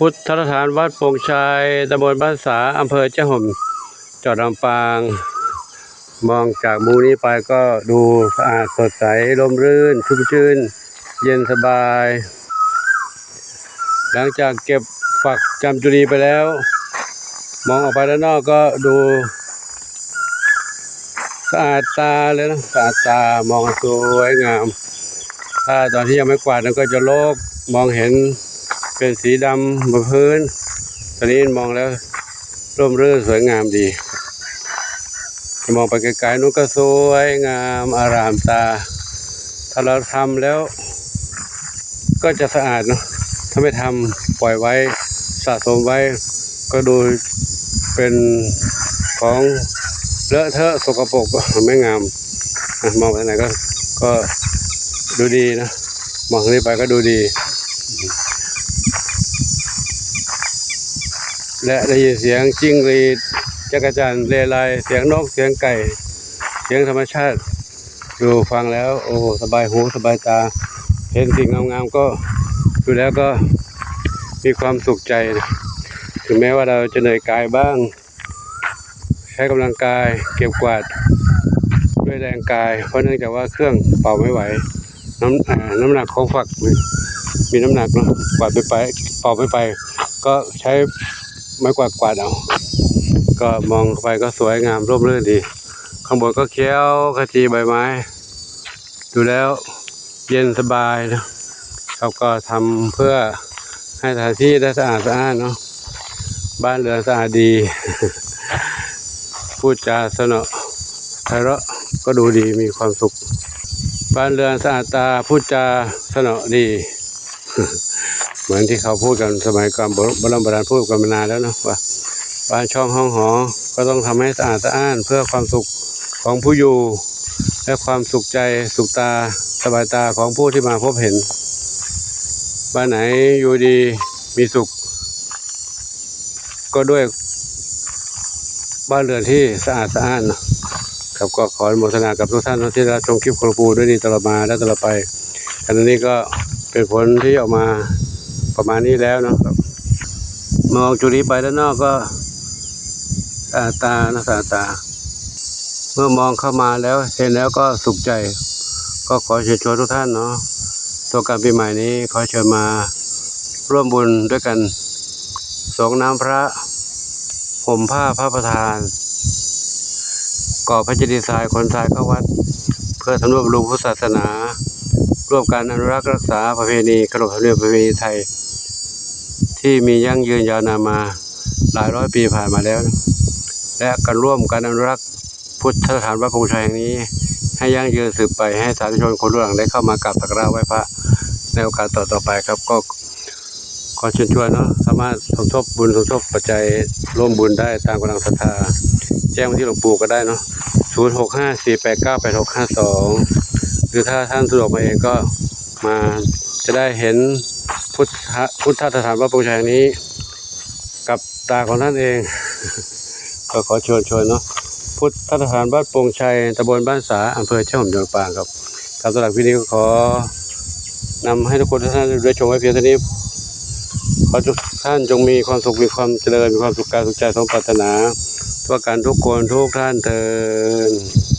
ພຸດທະສະຖານວັດໂປ່ງໄຊ ຕຳບົນບ້ານສາ ອຳເພີແຈ້ຫົມ ຈາດລຳປາງ. ມອງຈາກມຸມນີ້ໄປກໍດູສະອາດສົດໃສ ຮົ່ມລື່ນ ຊຸ່ມຊື່ນ ເຢັນສະບາຍ. ຫຼັງຈາກເກັບຝັກຈຳຈຸລີໄປແລ້ວ ມອງອອກໄປດ້ານນອກກໍດູ ສະອາດຕາເລີຍນະ ສະອາດຕາ ມອງສວຍງາມ. ຖ້າຕອນທີ່ຍັງໄມ່ກວາດນັ້ນກໍຈະໂລກ ມອງເຫັນເປັນສີດຳບົນພື້ນ. ຕອນນີ້ມອງແລ້ວ ຮົ່ມລື່ນສວຍງາມດີ. ມອງໄປໄກໆ ນັ້ນກໍສວຍງາມອາຣາມຕາ. ຖ້າເຮົາທຳແລ້ວ ກໍຈະສະອາດເນາະ. ຖ້າໄມ່ທຳ ປ່ອຍໄວ້ ສະສົມໄວ້ ກໍດູເປັນຂອງເລາະເທາະ ສົກກະປົກ ໄມ່ງາມ. ນະ ມອງໄປທາງໃດກໍ ກໍດູດີນະ. ມອງທາງນີ້ໄປກໍດູດີ ແລະ ໄດ້ຍິນສຽງຈິ້ງຫຼີດ ຈັກກະຈັນເລໄລ ສຽງນົກ ສຽງໄກ່ ສຽງທຳມະຊາດ. ຢູ່ຟັງແລ້ວ ໂອ້ ສະບາຍຫູສະບາຍຕາ ເຫັນສິ່ງງາມໆ ກໍ ຢູ່ແລ້ວກໍມີຄວາມສຸກໃຈ. ເຖິງແມ້ວ່າເຮົາຈະເໜື່ອຍກາຍບ້າງ ໃຊ້ກຳລັງກາຍ ເກັບກວາດດ້ວຍແຮງກາຍ ເພາະເນື່ອງຈາກວ່າເຄື່ອງເປົ່າໄມ່ໄຫວ ນ້ຳ ເອີ ນ້ຳໜັກຂອງຝັກມີ ມີນ້ຳໜັກເນາະ ກວາດໄປໄປ ເປົ່າໄປໄປ ກໍໃຊ້ໄມ້ກວາດກວາດເອົາ. ກໍມອງເຂົ້າໄປກໍສວຍງາມ ຮົ່ມລື່ນດີ. ຂ້າງບົນກໍຂຽວຂະຈີໃບໄມ້ ດູແລ້ວເຢັນສະບາຍເນາະ. ເຮົາກໍທຳເພື່ອໃຫ້ສະຖານທີ່ໄດ້ສະອາດສະອ້ານເນາະ ບ້ານເຮືອນສະອາດດີ ພູດຈາສະເນາະ ໄພເຣາະ ກໍດູດີ ມີຄວາມສຸກ. ບ້ານເຮືອນສະອາດຕາ ພູດຈາສະເນາະດີ ເໝືອນທີ່ເຂົາພູດກັນສະໄໝກ່ອນ ໂບ ໂບລານໂບລານ ພູດກັນມານານແລ້ວເນາະ ວ່າບ້ານຊ່ອງຫ້ອງຫໍ ກໍຕ້ອງທຳໃຫ້ສະອາດສະອ້ານ ເພື່ອຄວາມສຸກຂອງຜູ້ຢູ່ ແລະ ຄວາມສຸກໃຈ ສຸກຕາ ສະບາຍຕາຂອງຜູ້ທີ່ມາພົບເຫັນ. ບ້ານໃດຢູ່ດີມີສຸກ ກໍດ້ວຍບ້ານເຮືອນທີ່ສະອາດສະອ້ານເນາະ. ຄັບ ກໍຂໍອະນຸໂມທະນາກັບທຸກທ່ານເນາະ ທີ່ໄດ້ຮັບຊົມຄລິບຂອງຫຼວງປູ່ດ້ວຍດີຕະຫຼອດມາ ແລະ ຕະຫຼອດໄປ. ອັນນີ້ກໍເປັນຜົນທີ່ອອກມາປະມານນີ້ແລ້ວເນາະ. ມອງຈຸດນີ້ໄປດ້ານນອກກໍສະອາດຕາເນາະ ສະອາດຕາ. ເມື່ອມອງເຂົ້າມາແລ້ວ ເຫັນແລ້ວກໍສຸກໃຈ. ກໍຂໍເຊີນຊວນທຸກທ່ານເນາະ ສົງການປີໃໝ່ນີ້ ຂໍເຊີນມາຮ່ວມບຸນດ້ວຍກັນ ສົງນ້ຳພະ ຫົ່ມຜ້າພະປະທານ ກໍ່ພະເຈດີຊາຍ ຂົນຊາຍເຂົ້າວັດ ເພື່ອທຳນຸບຳລຸງພຸດທະສາສະໜາ ຮ່ວມກັນອະນຸລັກຮັກສາປະເພນີ ຂະໜົບທຳນຽມປະເພນີໄທ ທີ່ມີຢັ້ງຢືນຍາວນານມາຫຼາຍຮ້ອຍປີຜ່ານມາແລ້ວ ແລະ ການຮ່ວມກັນອະນຸລັກ ພຸດທະສະຖານວັດໂພງໄຊແຫ່ງນີ້ ໃຫ້ຢັ້ງຢືນສືບໄປ ໃຫ້ສາທຸຊົນຄົນລຸກຫຼັງໄດ້ເຂົ້າມາກາບສັກກາລະໄຫວ້ພະໃນໂອກາດຕໍ່ໆໄປຄັບ. ກໍຂໍເຊີນຊວນເນາະ ສາມາດສົມທົບບຸນ ສົມທົບປັດໄຈ ຮ່ວມບຸນໄດ້ຕາມກຳລັງສັດທາ. ແຈ້ງມາທີ່ຫຼວງປູ່ກໍໄດ້ເນາະ ສູນຫົກຫ້າສີ່ແປດເກົ້າແປດຫົກຫ້າສອງ ຫຼື ຖ້າທ່ານສະດວກມາເອງກໍມາ ຈະໄດ້ເຫັນພຸດທະ ພຸດທະສະຖານວັດໂພງໄຊແຫ່ງນີ້ ກັບຕາຂອງທ່ານເອງ. ກໍຂໍເຊີນຊວນເນາະ ພຸດທະສະຖານວັດໂປ່ງໄຊ ຕຳບົນບ້ານສາ ອຳເພີແຈ້ຫົມ ຈັງຫວັດລຳປາງຄັບ. ຄັບ ສຳລັບຄລິບນີ້ກໍຂໍນຳໃຫ້ທຸກຄົນທຸກທ່ານໄດ້ຊົມໄວ້ພຽງເທົ່ານີ້. ຂໍໃຫ້ທຸກທ່ານຈົ່ງມີຄວາມສຸກ ມີຄວາມຈະເລີນ ມີຄວາມສຸກກາຍສຸກໃຈ ສົມປາດຖະໜາທົ່ວກັນທຸກຄົນທຸກທ່ານເທີ້ນ.